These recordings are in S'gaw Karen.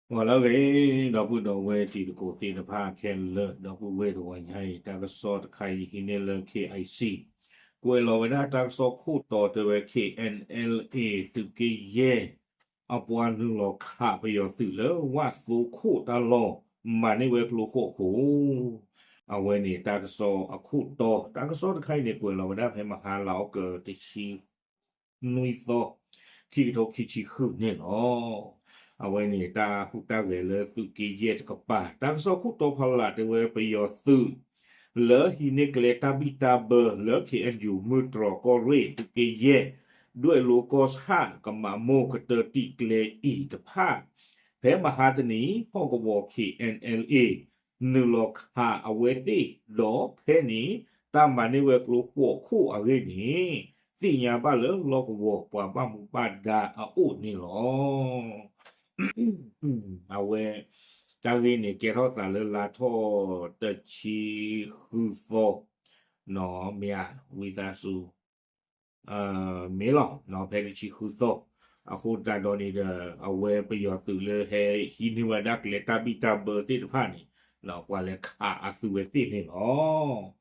ဂီၤလၢအဂ့ၤ ဒီပုၢ်ဒီဝဲၢ်တံၤသကိးသ့ၣ်တဖၣ်ခဲလၢာ် ဒီပုၢ်ဝဲၢ်တဂီၤညါအံၤ တၢ်ကစီၣ်တခါအံၤဟံးန့ၢ်လၢ K I C ကွဲးလီၤဝဲဒၣ်တၢ်ကစီၣ်ခိၣ်တီတဲဝဲ K N L A သုးက့ယဲၢ် အပှၤနုာ်လီၤခးပယီၤသုးလၢဝၣ်သိခိၣ်တၢ်လီၢ် မၤန့ၢ်ဝဲကျိဃိးခိၣ် အဝဲန့ၣ်တၢ်ကစီၣ်အခိၣ်တီ တၢ်ကစီၣ်တခါအံၤန့ၣ် ကွဲးလီၤဝဲဒၣ်ဖဲမဟါလါအီကူးတဆံ နွံသီ ခံကထိခံဆံဃုန့ၣ်လီၤ. အဝဲန့ၣ်တၢ်ဟူးတၢ်ဂဲၤလၢသုးက့ယဲၢ်တကပၤ တၢ်ကစီၣ်ခိၣ်တီဖီလာ်တဲဝဲပယီၤသုး လၢဟံးန့ၢ်ကျဲတၢ်ဘံၣ်တၢ်ဘၢလၢ K N U မုၢ်တြီၤကီၢ်ရ့ၣ် သုးက့ယဲၢ် ဒွဲၣ်လိကီၢ်ဆၣ် ကမးမိၢ်ကတၢၢ်တံာ်ကျဲအံၤတဖၣ် ဖဲမဟါတနံၤ ဟီၣ်ကဝီၤ K N L A နုာ်လီၤခးအဝဲသ့ၣ် ဒီးဖဲန့ၣ် တၢ်မၤန့ၢ်ဝဲကျိဃိးခိၣ်အဂ့ၢ်န့ၣ် သ့ၣ်ညါဘၣ်လၢလီၢ်ကဝီၤပှၤဘၣ်မူဘၣ်ဒါအအိၣ်န့ၣ်လီၤ. အဝဲ တၢ်ဂ့ၢ်န့ၣ်ကဲထီၣ်သးလၢလါထီၣ်တဆံဃုသီ နီၢ်မ့ၢ်ဧါ ဝံသးစူၤ မ့ၢ်လီၤ ဖဲတဆံဃုသီ အဃိသတးဒီးန့ၣ်ဒီး အဝဲပယီၤသုးလၢဟဲဟံးန့ၢ်ဝဲဒၣ်ကျဲတၢ်ဘံၣ်တၢ်ဘၢသ့ၣ်တဖၣ်န့ၣ် ပှၤလဲၤခးအသုးဝဲသ့ၣ်န့ၣ်လီၤ.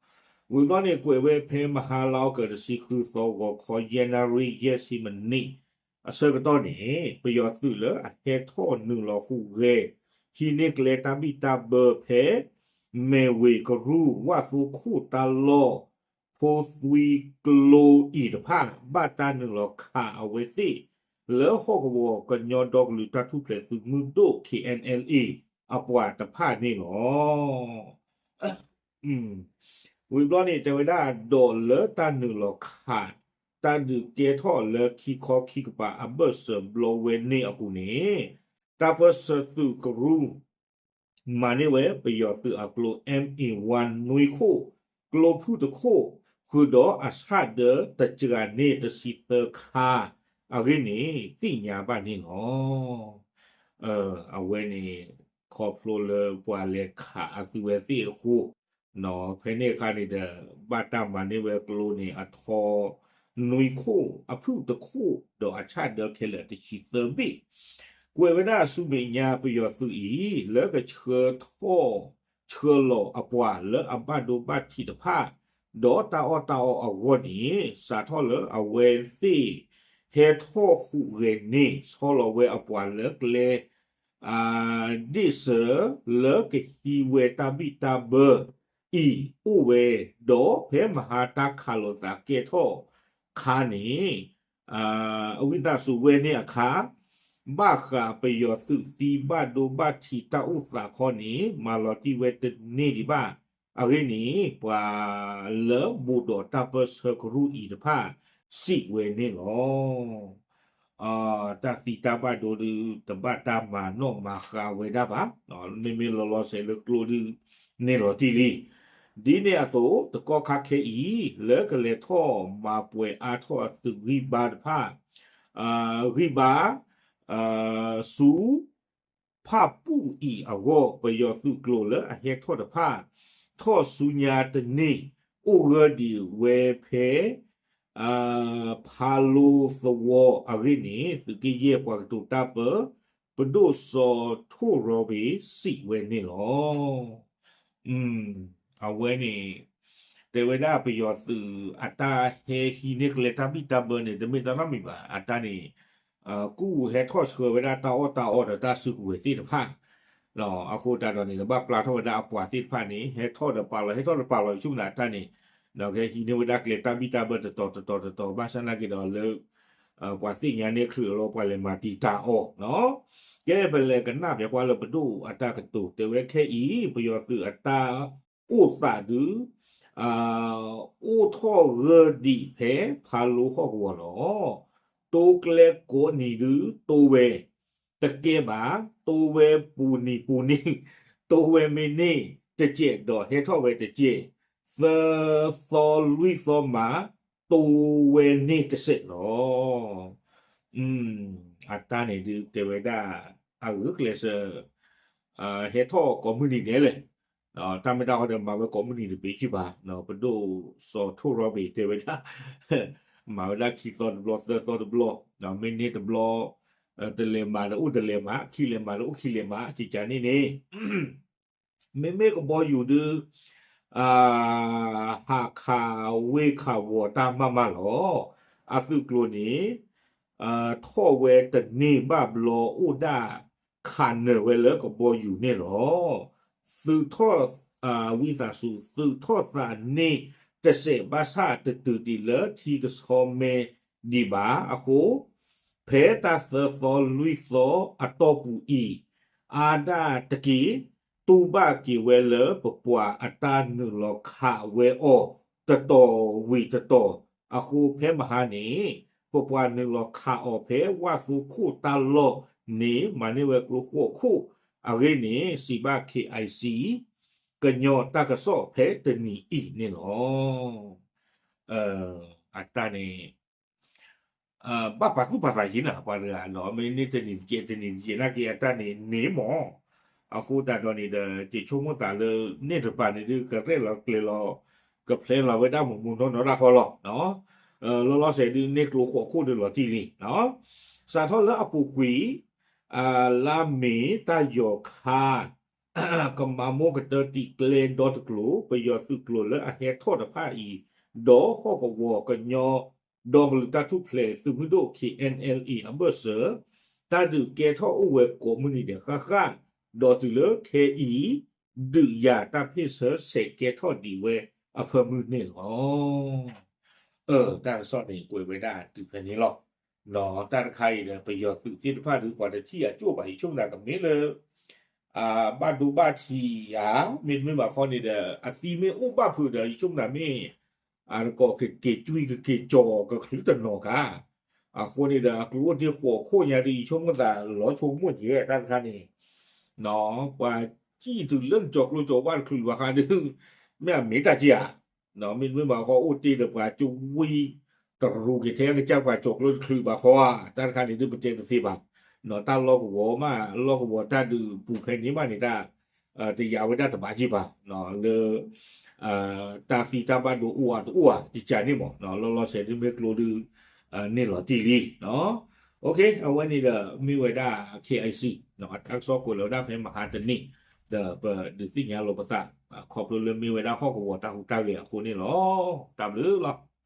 ဝံၤဘျီန့ၣ်ကွဲးဝဲဖဲမဟါလါအီကူးတဆံဃုသီ ဂီၤခီယဲၢ်နၣ်ရံၣ်ယဲၢ်ဆံမံးနံး အဆၢကတီၢ်န့ၣ် ပယီၤသုးလၢအဟဲထီၣ်နုာ်လီၤဟူးဂဲၤ ဟံးန့ၢ်ကျဲတၢ်ဘံၣ်တၢ်ဘၢဖဲ မဲၢ်ဝ့ၤကရူၢ် ဝၣ်သိခိၣ်တၢ်လီၢ် ဖိသွံကျိအံၤတဖၣ် ဘၣ်တၢ်နုာ်လီၤခးအဝဲသ့ၣ် လၢဟီၣ်ကဝီၤကညီဒီကလုာ်တၢ်ထူၣ်ဖျဲးသုးမုၢ်ဒိၣ် K N L A အပှၤတဖၣ်န့ၣ်လီၤ. ဝံၤဘျီန့ၣ် တဲဝဲဒၣ်ဒီးလၢတၢ်နုာ်လီၤခး တၢ်ဒုးကဲထီၣ်လၢခံခီခံကပၤအဘၢၣ်စၢၤဘျီဝဲန့ၣ်အပူၤန့ၣ် တၢ်ပၢၢ်ဆၢသုးကရူၢ် မၤန့ၢ်ဝဲပယီၤသုးအကျိ M A one နွံခိၣ်, ကျိဖုၣ်တခိၣ်, ဃုာ်ဒီးအဆၣ်ဒၢတစှၤန့ၢ်တဆံသၢခါအဂ့ၢ်န့ၣ် သ့ၣ်ညါဘၣ်န့ၣ်လီၤ. အဝဲန့ၣ် ခီဖျိလၢပှၤလဲၤခးအသုးဝဲသ့ၣ်အဃိ ဖဲန့ၣ်အခါန့ၣ်ဒီး ဘၣ်တၢ်မၤန့ၢ်ဝဲကျိန့ၣ် အထီနွံခိၣ်, အဖုၣ်တခိၣ်, ဒီးအဆၣ်ဒၢခဲလၢာ်တဆံသၢဘ့ၣ်, ကွဲးဝဲဒၣ်ဆူမဲာ်ညါပယီၤသုးအံၤ လၢကဆှၢထီၣ်ဆှၢလီၤအပှၤလၢအဘၣ်ဒိဘၣ်ထံးတဖၣ် ဒီးတၢ်အီၣ်တၢ်အီအဂီၢ်န့ၣ် စးထီၣ်လၢအဝဲသ့ၣ် ဟဲထီၣ်ဟူးဂဲၤန့ၢ် ဆီလီၤဝဲအပှၤလၢကျဲ ဒ့ၣ်စၢၤလၢကဟံးဝဲတၢ်ဘံၣ်တၢ်ဘၢအံၤအိၣ်ဝဲ, ဒီးဖဲမဟါတၢ်ခးလိာ်သးကဲထီၣ်ခါန့ၣ် အဝံသးစူၤဝဲန့ၣ်အခါ ဘၣ်ဃးပယီၤသုးသံဘၣ်ဒိဘၣ်ထံးတၢ်အိၣ်သးခီန့ၣ် မၤလီၤတံၢ်ဝဲတန့ၢ်ဒံးဘၣ်. အဂ့ၢ်န့ၣ် ပှၤလၢဘူးဒီးတၢ်ပၢၢ်ဆၢကရူၢ်အံၤတဖၣ် စံးဝဲန့ၣ်လီၤ. တၢ်သံတၢ်ဘၣ်ဒိဒုး တဘၣ်တၢ်မၤနီၣ်မၤဃါဝဲဒၣ်ဘၣ်. မ့မ့ၢ်လီၤလီၤဆဲးလၢကျိဒုး န့ၢ်လီၤတံၢ်လံ. ဒ်န့ၣ်အသိး တကီၢ်ခါခဲအံၤ လၢကလဲၤထီၣ်မၤပှဲၤအါထီၣ်အသုးဂံၢ်ဘါတဖၣ် ဂံၢ်ဘါ ဆူ ဖၣ်ပူၣ်အံၤအဂီၢ် ပယီၤသုးကျိၤလၢအဟဲထီၣ်တဖၣ် ထီၣ်ဆူညါတန့ၢ် အိၣ်ဂၢၢ်ဒံးဝဲဖဲ ဖးလိသဝီအဂ့ၢ်န့ၣ် သုးက့ယဲၢ်ပှၤကတိၤတၢ်ပၢ ပဒိၣ်စီၤထိၣ်ရီဘ့းစံးဝဲန့ၣ်လီၤ. အဝဲန့ၣ် တဲဝဲဒၣ်ပယီၤသုးအတၢ်ဟဲဟံးန့ၢ်ကျဲတၢ်ဘံၣ်တၢ်ဘၢန့ၣ် တမ့ၢ်တၢ်နီတမံၤဘၣ်. အတၢ်န့ၣ် ကူၣ်ဟဲထီၣ်ဆှၢဝဲဒၣ်တၢ်အီၣ်တၢ်အီဒီးတၢ်စုကဝဲၤသ့ၣ်တဖၣ် အဃိသတးဒီးန့ၣ် ကဘၣ်ပျၢ်ထီၣ်ဝဲဒၣ်အပှၤသ့ၣ်တဖၣ်န့ၣ် ဟဲထီၣ်ဒီးပာ်လီၤ ဟဲထီၣ်ဒီးပာ်လီၤ ယဆိကမိၣ်အတၢ်န့ၣ် ဒီးကဟဲဟံးန့ၢ်ဝဲဒၣ်ကျဲတၢ်ဘံၣ်တၢ်ဘၢတတီၤတတီၤတတီၤ ဘၣ်ဆၣ်နာ်က့ဒီးလၢ ပှၤသ့ၣ်ညါန့ၢ်ချုးလီၤ ပှၤလဲၤမၤတံာ်တာ်အီၤ ကဲပလဲၤကနၣ်ပၠးကွၢ်လၢပဒိၣ်အတၢ်ကတိၤ တဲဝဲခဲအံၤ ပယီၤသုးအတၢ်အိၣ်သးဒုး အိၣ်ထီၣ်ဂၢၢ်ဒံးဖဲဖးလိဟီၣ်ကဝီၤလီၤ. တိကျဲကိးနံၤဒုး တိဝဲ တကဲဘၣ် တိဝဲပူၤနံၤပူၤနံၤ တိဝဲမ့ၢ်န့ၢ်တစဲးဒီးဟဲထီၣ်ဝဲတစဲး သၢသီလွံၢ်သီမး တိဝဲန့ၢ်တစဲးလီၤ. အတၢ်န့ၣ်ဒုးတဲဝဲဒၣ် အဂုာ်ကျဲးစၢး ဟဲထီၣ်ကိးမုၢ်နံၤဒဲးလဲၣ်. တၢ်မ့ၢ်တၢ်ဟီဒီးမၤဝဲကိးမုၢ်နံၤတဘ့ၣ်ကံၢ်ဘၣ်, ပဒိၣ်စီၤထိၣ်ရီဘ့းတဲဝဲဒၣ် မၤဝဲဒၣ်ခံသီတဘျီ သၢသီတဘျီ, မ့ၢ်န့ၢ်တဘျီ တလဲၤမးဒီးအိၣ်တလဲၤမး, ခံလဲၤမးဒီးအိၣ်ခံလဲၤမး, ကကန့ၣ်န့ၣ် မ့မ့ၢ်ကဘီယူၤဒုး ဟးခးဝ့ၢ်ခးဝီၤတၢ်မးမးလီၤ. အသုးကျိၤန့ၣ် ထီၣ်ဝဲတန့ၢ်ဘၣ်ဘျီအိၣ်ဒၣ်ခးနၢၤဝဲလၢကဘီယူၤန့ၣ်လီၤ. သုးထီၣ် ဝံသးစူၤ သုးထီၣ်သးန့ၢ်တစဲးဘၣ်ဆၣ်တတုၤဒံးလၢထံကဆီမဲဒံးဘၣ်အဃိ ဖဲတၢ်သၢသီလွံၢ်သီအတီၢ်ပူၤအံၤ အါဒၣ်တက့ၢ် တူၢ်ဘၣ်က့ၤဝဲလၢပပှၤအတၢ်နုာ်လီၤခးဝဲအီၤတတီၤဝံၤတတီၤ, အဃိဖဲမဟါန့ၣ် ပပှၤနုာ်လီၤခးအီၤဖဲဝၣ်သိခိၣ်တၢ်လီၢ်န့ၣ် မၤန့ၢ်ဝဲကျိဃိးခိၣ်အဂ့ၢ်န့ၣ် စံးဘၣ် KIC ကညီတၢ်ကစီၣ်ဖဲတနံၤအံၤန့ၣ်လီၤ. အတၢ်န့ၣ် ဘၣ်ပာ်သူၣ်ပာ်သးယံၤနၤ ပှၤတဂၤဒီး မ့ၢ်န့ၢ်တနံၤတကဲး တနံၤတကဲးနာ်က့အတၢ်န့ၣ်န့ၣ်မး, အဃိသတးဒီးန့ၣ်ဒီး ယဆိကမိၣ်သးလၢန့ၣ်တကပၤန့ၣ်ဒုး ကရဲၣ်လီၤကျဲၤလီၤ ကဖျဲလီၤဝဲဒၣ်မူးမူးနီၢ်နီၢ်တၢ်ဃီလီၤ. လီၤလီၤဆဲးဒုးန့ၢ်ကျိဃိးခိၣ်ဒုးလီၤတံၢ်လံ. စးထီၣ်လၢအပူၤကွံာ် လါမ့ၤတၢ်ယီၤခါ ကမၤမိၢ်ကတၢၢ်တံာ်ကျဲဒီတကျိၤ ပယီၤသုးကျိၤလၢအဟဲထီၣ်တဖၣ်အံၤ ဒီးဟီၣ်ကဝီၤကညီ ဒီကလုာ်တၢ်ထူၣ်ဖျဲးသုးမုၢ်ဒိၣ် KNLA အဘၢၣ်စၢၤ တၢ်ဒုးကဲထီၣ်အိၣ်ဝဲကိးမုၢ်နံၤဒဲးဃၣ်ဃၣ် ဒီးတုၤလၢခဲအံၤ ဒုးယၤတၢ်ဖ့ၣ်ဆၢဆဲးကဲထီၣ်ဒံးဝဲအဖၢမုၢ်န့ၣ်လီၤ. တၢ်ကစီၣ်န့ၣ်ကွဲးဝဲဒၣ်တုၤဖဲန့ၣ်လီၤ. တၢ်တခါအံၤဒီး ပယီၤသုးသ့ၣ်တဖၣ်ဒုး ပှၤတထံၣ်အကၠိၣ်ဘၣ် ယဆိကမိၣ်သးကမ့ၢ်လၢ ဘၣ်ဒိဘၣ်ထံးဧါ, မ့တမ့ၢ်ဘၣ်ခီန့ၣ်ဒီး အသံမ့ၢ်အိၣ်ဘၣ်ဖုးဒီး ယဆိကမိၣ်သးမ့ၢ် အကီးကက့ၤကွံကက့ၤကၠီၤကချုးတနီၤကါ, အဃိန့ၣ်ဒီး အကျိၤအိၣ်တ့ၢ်ဃိးခိၣ်ညါဒီး ယဆိကမိၣ်သးလီၤဆိကမိၣ်က့ၤတၢ်တခါန့ၣ် ပှၤစံၣ်တုၤလၢနကၠီၤကျိကၠီၤဝၣ်တချုးဘၣ်ဃးဒီး မ့ၢ်အမ့ၢ်တၢ်က့ဧါ, မ့တမ့ၢ်ဘၣ်ဃီအိၣ်တ့ၢ်ဒီးပှၤကဝံၤတရူးက့ၤထဲကစၢ်ပှၤကၠီၤကျိတချုးဘၣ်ဃီဧါ, တၢ်တခါန့ၣ်ဒုးပတဲတသ့ဘၣ်, တၢ်လီၢ်ကဝီၤမး လီၢ်ကဝီၤတၢ်ဒုးပူၤဖဲန့ၣ်မးန့ၣ်တၢ် တယာ်ဝဲဒၣ်တဘၣ်ယံၣ်ဘၣ် လၢ တၢ်သံတၢ်ဘၣ်ဒိအိၣ်ဧါတအိၣ်ဧါ ကကန့ၣ်မး လီၤလီၤဆဲးဒုးမ့ၢ်ကျိဒုး န့ၢ်လီၤတံၢ်လံ. အဝဲန့ၣ်ဒီးမ့ၢ်ဝဲဒၣ် KIC အတၢ်ကစီၣ်ကွဲးလီၤဝဲဒၣ်ဖဲမဟါတနံၤ ဒီးပဒုးသ့ၣ်ညါလိာ်ပသး ခီဖျိလၢမ့ၢ်ဝဲဒၣ်ဟီၣ်ကဝီၤတၢ်ဟူးတၢ်ဂဲၤအဃိန့ၣ်လီၤ. တၢ်ဘျုးလီၤ.